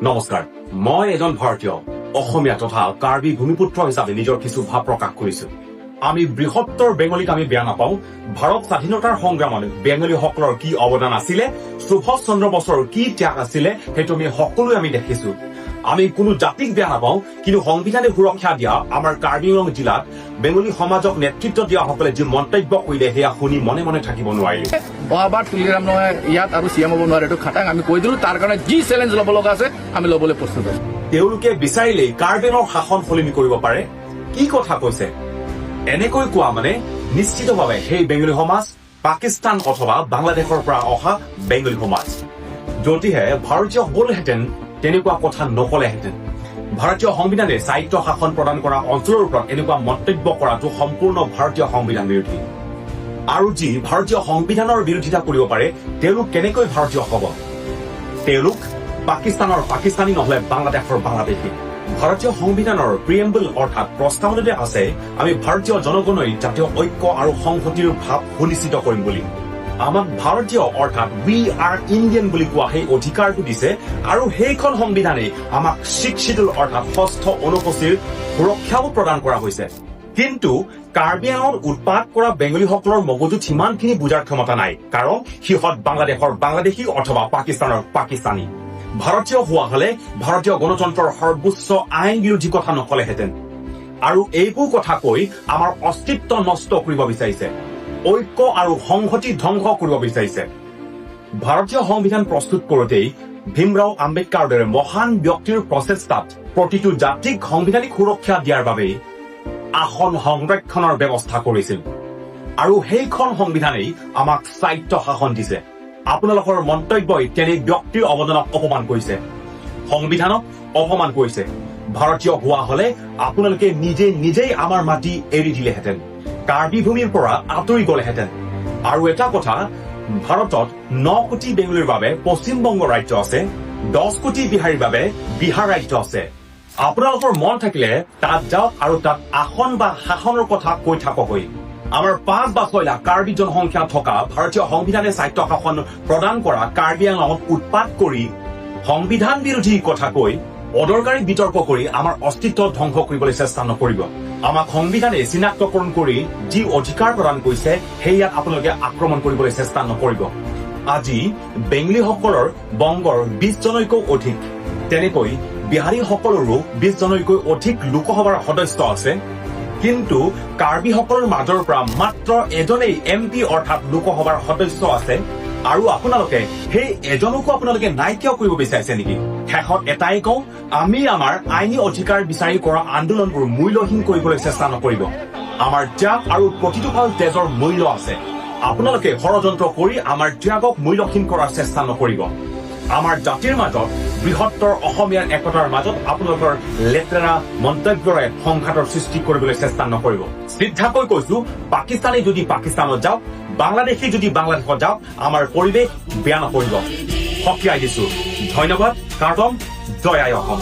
নমস্কাৰ, মই এজন ভাৰতীয় অসমীয়া তথা কাৰ্বি ভূমিপুত্ৰ হিচাপে নিজৰ কিছু ভাৱ প্ৰকাশ কৰিছো। আমি বৃহত্তৰ বেংগলীক আমি বেয়া নাপাওঁ। ভাৰত স্বাধীনতাৰ সংগ্ৰামত বেংগলীসকলৰ কি অৱদান আছিলে, সুভাষ চন্দ্ৰ বসুৰ কি ত্যাগ আছিলে, সেইটো আমি সকলোৱে আমি দেখিছো। আমি কোনো জাতিক বেয়া নাপাওঁ, কিন্তু সংবিধানে সুৰক্ষা দিয়া আমাৰ কাৰ্বি আংলং জিলাত বেংগলী সমাজক নেতৃত্ব দিয়াসকলে যি মন্তব্য কৰিলে, সেয়া শুনি মনে মনে থাকিব নোৱাৰিলো। অহাবাৰ তুলিৰাম ৰংহাঙে ইয়াত আৰু চি এম হ'ব নোৱাৰে, এইটো খাটাং আমি কৈ দিলো। তাৰ কাৰণে যি চেলেঞ্জ ল'ব লগা আছে, আমি ল'বলৈ প্ৰস্তুত আছো। তেওঁলোকে বিচাৰিলেই কাৰ্বিঙৰ শাসন সলনি কৰিব পাৰে। কি কথা কৈছে? এনেকৈ কোৱা মানে নিশ্চিতভাৱে সেই বেংগলী সমাজ পাকিস্তান অথবা বাংলাদেশৰ পৰা অহা বেংগলী সমাজ। যদিহে ভাৰতীয় হ'লহেঁতেন, তেনেকুৱা কথা নকলেহেঁতেন। ভাৰতীয় সংবিধানে স্বায়ত্ত শাসন প্ৰদান কৰা অঞ্চলৰ ওপৰত এনেকুৱা মন্তব্য কৰাটো সম্পূৰ্ণ ভাৰতীয় সংবিধান বিৰোধী। আৰু যি ভাৰতীয় সংবিধানৰ বিৰোধিতা কৰিব পাৰে, তেওঁলোক কেনেকৈ ভাৰতীয় হ'ব? তেওঁলোক পাকিস্তানৰ পাকিস্তানী, নহলে বাংলাদেশৰ বাংলাদেশী। ভাৰতীয় সংবিধানৰ প্ৰিএম্বল অৰ্থাৎ প্ৰস্তাৱনাতে আছে, আমি ভাৰতীয় জনগণই জাতীয় ঐক্য আৰু সংহতিৰ ভাৱ সুনিশ্চিত কৰিম বুলি। আমাক ভাৰতীয় অৰ্থাৎ "We are Indian" বুলি কোৱা সেই অধিকাৰটো দিছে আৰু সেইখন সংবিধানেই আমাক ছিক্স চিডিউল অৰ্থাৎ ষষ্ঠ অনুসূচীৰ সুৰক্ষাও প্ৰদান কৰা হৈছে। কিন্তু কাৰ্বি আংলঙত উৎপাত কৰা বেংগলীসকলৰ মগজুত সিমানখিনি বুজাৰ ক্ষমতা নাই, কাৰণ সিহঁত বাংলাদেশৰ বাংলাদেশী অথবা পাকিস্তানৰ পাকিস্তানী। ভাৰতীয় হোৱা হলে ভাৰতীয় গণতন্ত্ৰৰ সৰ্বোচ্চ আইন বিৰোধী কথা নকলেহেঁতেন। আৰু এইবোৰ কথা কৈ আমাৰ অস্তিত্ব নষ্ট কৰিব বিচাৰিছে, ঐক্য আৰু সংহতি ধ্বংস কৰিব বিচাৰিছে। ভাৰতীয় সংবিধান প্ৰস্তুত কৰোঁতেই ভীমৰাও আম্বেদকাৰৰ দৰে মহান ব্যক্তিৰ প্ৰচেষ্টাত প্ৰতিটো জাতিক সাংবিধানিক সুৰক্ষা দিয়াৰ বাবেই আসন সংৰক্ষণৰ ব্যৱস্থা কৰিছিল আৰু সেইখন সংবিধানেই আমাক স্বায়ত্ত শাসন দিছে। আপোনালোকৰ মন্তব্যই তেনে ব্যক্তিৰ অৱদানক অপমান কৰিছে, সংবিধানক অপমান কৰিছে। ভাৰতীয় হোৱা হলে আপোনালোকে নিজে নিজেই আমাৰ মাটি এৰি দিলেহেঁতেন, কাৰ্বি ভূমিৰ পৰা আঁতৰি গলেহেঁতেন। আৰু এটা কথা, ভাৰতত 9 কোটি বেংগলীৰ বাবে পশ্চিমবংগ ৰাজ্য আছে, 10 কোটি বিহাৰীৰ বাবে বিহাৰ ৰাজ্য আছে। আপোনালোকৰ মন থাকিলে তাত যাওক আৰু তাত আসন বা শাসনৰ কথা কৈ থাকগৈ। আমাৰ 5 বা 6 লাখ কাৰ্বি জনসংখ্যা থকা ভাৰতীয় সংবিধানে স্বায়ত্ত শাসন প্ৰদান কৰা কাৰ্বি আংলঙত উৎপাত কৰি, সংবিধান বিৰোধী কথা কৈ, অদৰকাৰী বিতৰ্ক কৰি আমাৰ অস্তিত্ব ধ্বংস কৰিবলৈ চেষ্টা নকৰিব। আমাক সংবিধানে চিনাক্তকৰণ কৰি যি অধিকাৰ প্ৰদান কৰিছে, সেইয়াত আপোনালোকে আক্ৰমণ কৰিবলৈ চেষ্টা নকৰিব। আজি বেংগলীসকলৰ বংগৰ 20 জনতকৈও অধিক, তেনেকৈ বিহাৰীসকলৰো 20 জনতকৈ অধিক লোকসভাৰ সদস্য আছে। কিন্তু কাৰ্বিসকলৰ মাজৰ পৰা মাত্ৰ এজনেই এম পি অৰ্থাৎ লোকসভাৰ সদস্য আছে আৰু আপোনালোকে সেই এজনকো আপোনালোকে নাইকিয়া কৰিব বিচাৰিছে নেকি? শেষত এটাই কওঁ, আমি আমাৰ আইনী অধিকাৰ বিচাৰি কৰা আন্দোলনবোৰ মূল্যহীন কৰিবলৈ চেষ্টা নকৰিব। আমাৰ ত্যাগ আৰু প্ৰতিটো ফাল তেজৰ মূল্য আছে। আপোনালোকে ষড়যন্ত্ৰ কৰি আমাৰ ত্যাগক মূল্যহীন কৰাৰ চেষ্টা নকৰিব। আমাৰ জাতিৰ মাজত, বৃহত্তৰ অসমীয়াৰ একতাৰ মাজত আপোনালোকৰ লেতেৰা মন্তব্যৰে সংঘাতৰ সৃষ্টি কৰিবলৈ চেষ্টা নকৰিব। চিধাকৈ কৈছো, পাকিস্তানী যদি পাকিস্তানত যাওক, বাংলাদেশী যদি বাংলাদেশত যাওক, আমাৰ পৰিৱেশ বেয়া নকৰিব, সকীয়াই দিছো। ধন্যবাদ। কাৰ্টম। জয় আই অসম।